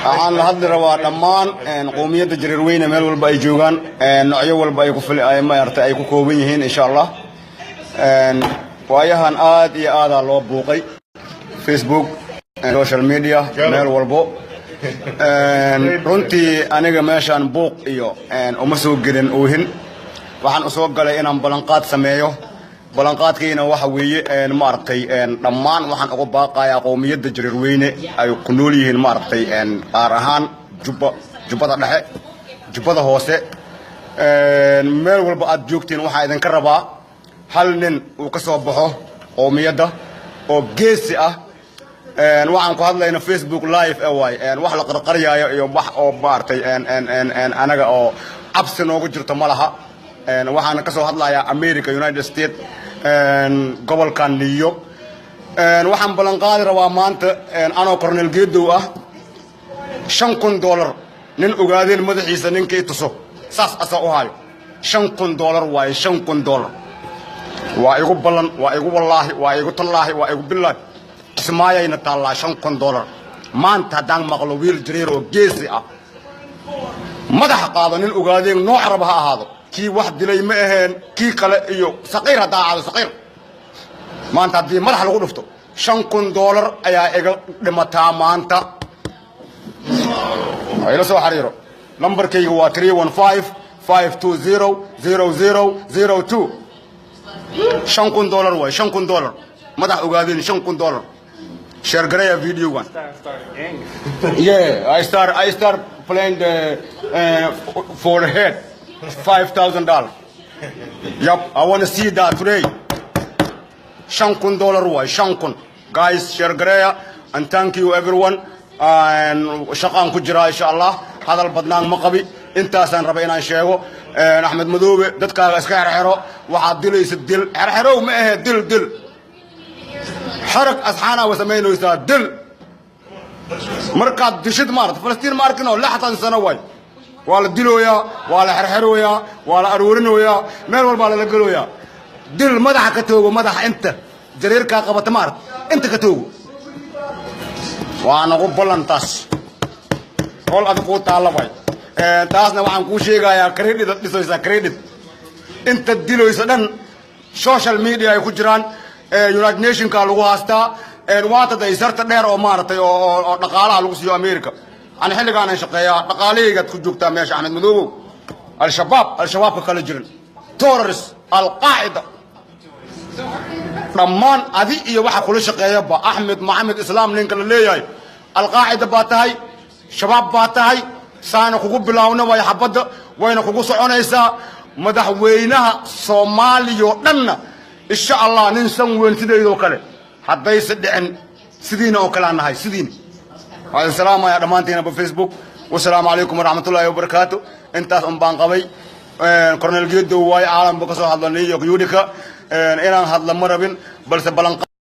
Waxaan la hadli rabaa dhammaan qowmiyadda Jareerweyne meel walba ay joogaan, noocyo walba ay ku maaragtay ay ku kooban yihiin, insha Allah. Waayahan aad iyo aadaa loo buuqay Facebook, social media, meel walbo. Runtii aniga meeshaan buuq iyo uma soo gelin oohin. Waxaan usoo galay inaan ballanqaad sameeyo. Ballanqaadkiina waxa weeye, maaragtay, dhammaan waxaan uga baaqayaa qowmiyadda Jareerweyne ay ku nool yihiin, maaragtay, qaar ahaan Jubba, Jubbada Dhexe, Jubbada Hoose, meel walba aad joogtiin, waxaa idinka rabaa hal nin uu ka soo baxo qowmiyadda oo geesi ah. Waxaan ku hadlayna Facebook live e waay. Wax la qarqaryaayo iyo wax oo maaragtay anaga oo cabsi noogu jirto ma laha. Waxaan ka soo hadlayaa America, United States, gobolka New York. Waxaan ballan qaadi rabaa maanta, anoo Cornel Geedow ah, $5,000 nin Ogaadeen madaxiisa ninka i tuso saas asa u hayo. $5,000 waaye, $5,000 waa igu ballan, waa igu wallaahi, waa igu tallaahi, waa igu billaahi. Kismaayayna taallaa $5,000. Maanta haddaan maqlo wiil Jareer oo geesi ah madaxa qaado, nin Ogaadeen nooc raba ha ahaado, kii wax dilay ma aheen, kii kale iyo saqiir haddaa ahaado, saqiir, maanta haddii madax lagu dhufto, $5,000 ayaa iga dhimataa maanta. Ila soo xariiro, lambarkayga waa 315-520-0002. $5,000 waay, $5,000, madax Ogaadeen, $5,000. Share gareeya videogan. Yeah, I start playing the for the head $5,000. Yep, I want to see that today. $5,000 waay, 5,000. Guys, share gareeya and thank you, everyone. And shaqaan ku jiraa, insha Allah. Hadal badnaan ma qabi, intaasaan raba inaan sheego. Axmed Madoobe, dadkaaga iska xerxero. Waxaad dilaysa dil, xerxerow ma ahe, dil, dil, xarag asxaanaa wa samaynaysaa. Dil markaad dishid, maarata, Falastiin ma arkin oo 60 sano waay, waa la dilooyaa, waa la xerxerooyaa, waa la aruurinoyaa, meel walbaa lala gelooyaa. Dil, madaxa ka toogo, madaxa inta Jareerkaa qabata, maarata, inta ka toogo. Waa nagu ballantaas, hol adig kuu taalla way. Taasna waxaan kuu sheegayaa, credit aad dhisaysaa, credit. Inta diloysa dhan social media ay ku jiraan, United Nationka lagu haastaa. Waata daysarta dheer oo maaragtay oo dhaqaalaha lagu siiyo America. Ani xilligaanan shaqeeyaa, dhaqaalahaygaad ku joogtaa meesha. Axmed Madoobow, Al-Shabaab, Al-Shabaabka kala jirin, terrorist, Alqaacida, dhammaan adi iyo waxa kula shaqeeyaba, Axmed Maxamed Islaam ninka la leeyahay, Alqaacida baa tahay, Shabaab baa tahay. Saana kugu bilaawna way xabadda wayna kugu soconaysaa. Madaxweynaha Soomaaliya oo dhanna, insha Allah, nin san weyn sidaydoo kale haddayse dhicin, sidiina oo kale aan nahay sidiina. Waxaan salaamayaa dhammaantiinaba Facebook. Wasalaamu calaykum waraxmatullaahi wabarakaatu. Intaas un baan qabay. Cornel Geedow waayo, caalamka ka soo hadla New York, Utica. Inaan hadla ma rabin, balse ballan.